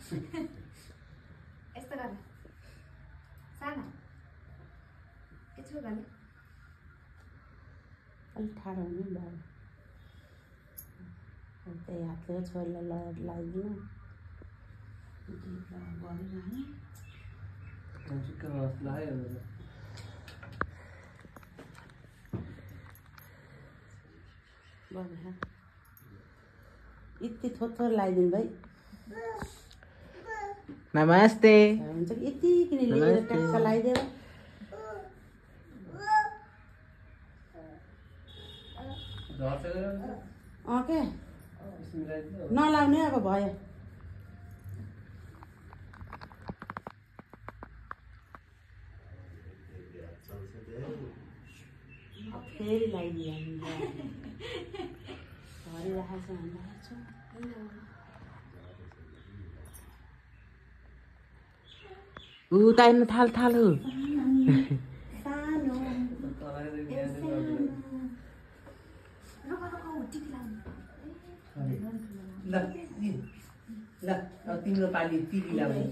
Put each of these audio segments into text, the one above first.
यस्तो गर साना यसो गर्ने अलि ठाडो हुनु भयो त्यही हातले छोरीलाई लगाइदिनु यति थोर लगाइदिनु भाइ नमस्ते हुन्छ यति किन लिएर ट्याक्क लगाइदेऊ के नलाउने अब भयो फेरि लगाइदियो धरिराखेको छ ताइन थाल थालु तिम्रो पाली टिभी लाउने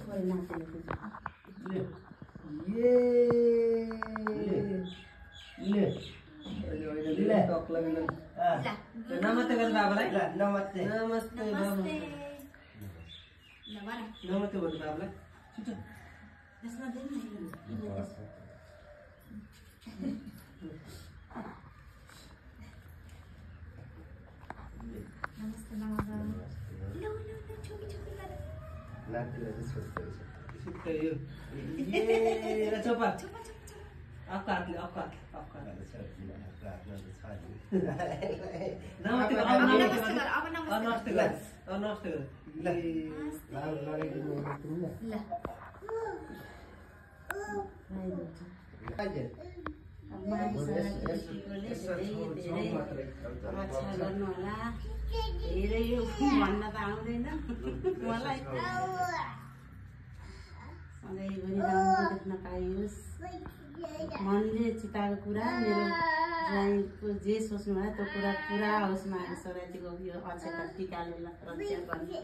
नमस्ते गर्नु बाबालाई नमस्ते नमस्ते नमस्ते नमस्ते भन्नु बाबालाई नमस्ते नमस्ते लो लो छोटी छोटी गर चोपा आपका आपका आपका नमस्ते नमस्ते नमस्ते धेरै भन्न त आउँदैन मलाई सधैँभरि राम्रो देख्न पाइयोस् मनले चिताएको कुरा मेरो ज्वाइँको जे सोच्नु भयो त्यो कुरा पुरा होस् महाराजीको यो अक्षता टिकाले रक्षा गर्नु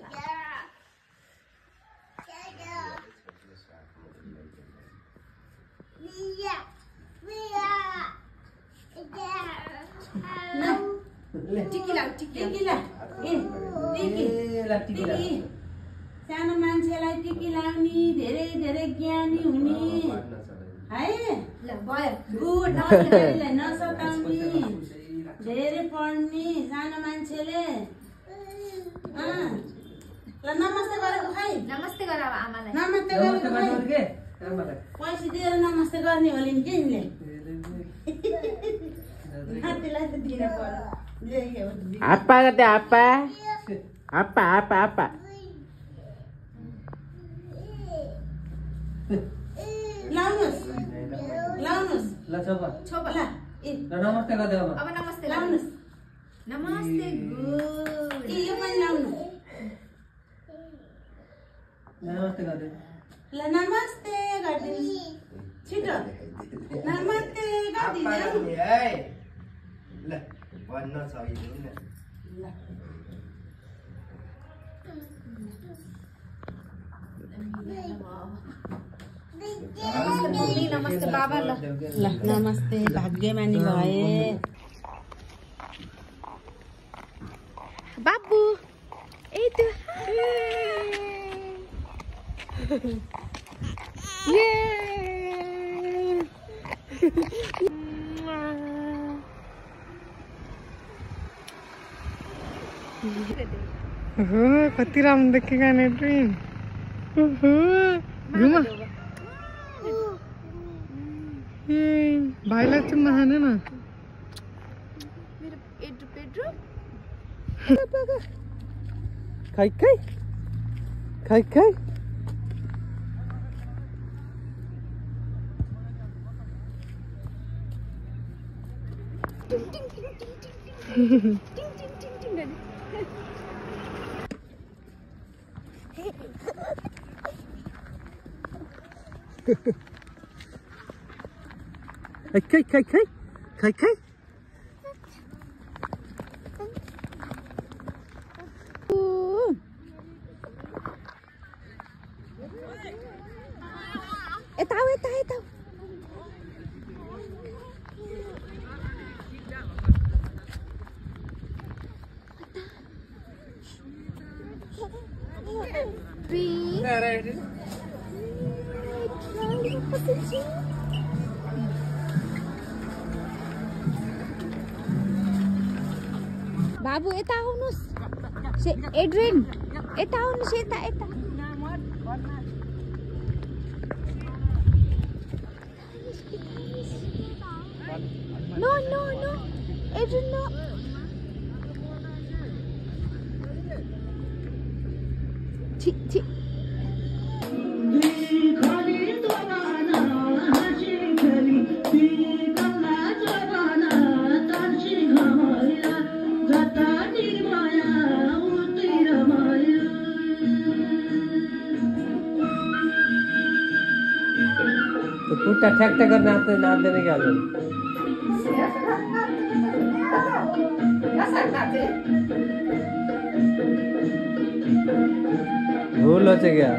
सानो मान्छेलाई टिकी लाउने धेरै धेरै ज्ञानी हुने है गुड नसताउने धेरै पढ्ने सानो मान्छेले ल नमस्ते गरेको खै नमस्ते गर अब आमालाई नमस्ते गरेको खै पैसा दिएर नमस्ते गर्ने हो नि के यिनले नातिलाई त दिन पर्यो आप्पा गर्दै आप्पा आप्पा आप्पा आप्पा लाउनुस् लाउनुस् ल छोपा छोपा ल नमस्ते गर्दै अब नमस्ते लाउनुस् नमस्ते गुड यो पनि लाउनु नमस्ते गर्दै ल नमस्ते गरिदिनु छिटो नमस्ते गरिदिनु ल भन्न सकिदिनु न नमस्ते बाबा ल नमस्ते भाग्यमानी भए बाबु ए तु ये कति राम्रो देखेको नि ट्रेन घुमा भाइलाई चुम्मा खाने न खाइ खाइ खाइ खाइ Kai kai kai kai kai. यता आऊ यता यता बाबु यता आउनुस् एड्रिन यता आउनुस् यता यता no no no Adrian no छि छि पुट्टा ठ्याक ठ्याक गर्न नाच्दैन क्या भूल हो क्या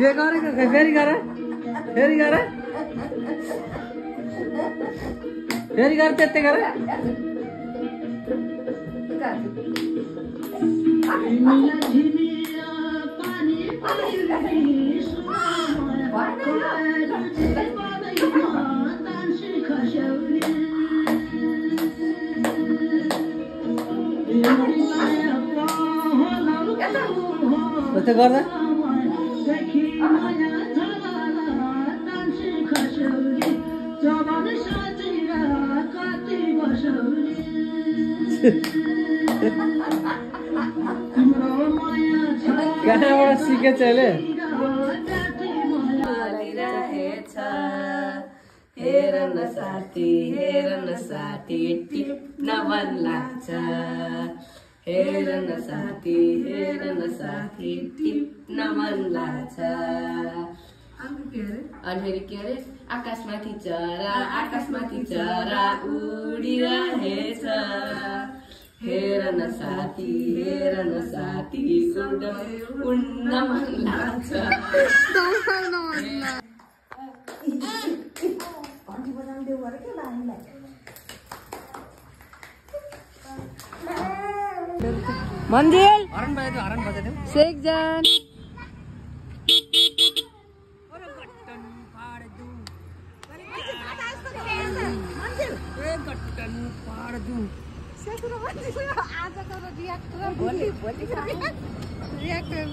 के गरेको फेरि गर फेरि गर फेरि गर त्यस्तै गर त्यस्तै गर्दा कहाँबाट सिकेछ अहिले हेर न साथी टिप्न मन लाग्छ हेर न साथी टिप्न मन लाग्छ अनि फेरि के अरे आकाशमाथि चरा उडिरहेछ हेर न साथी उड्न मन लाग्छ मन्दिर हरन बजाइदेऊ शेखजान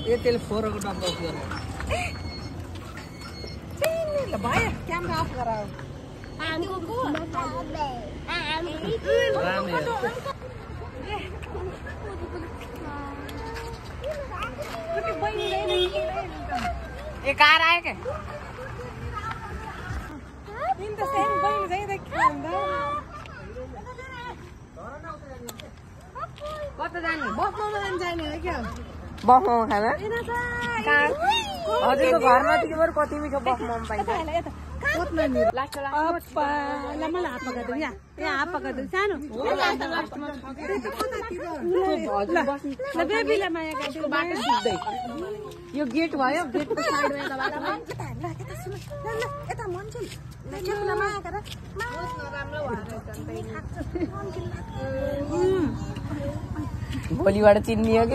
त्यसले फोरको टप गर्छ भयो क्यामेरा अफ गर कार आयो क्या कता जाने बसमा जाने क्या बसमा खाना हजुरको घरमा कति मिठो बसमा पाइन्छ मलाई हात पकाइदिनु यहाँ हात पकाइदिनु सानो बेबीलाई माया गाडीको बाटो सुत्दै यो गेट भयो गेटको साइडमा यता मान्छे माया गर भोलिबाट चिन्ने हो कि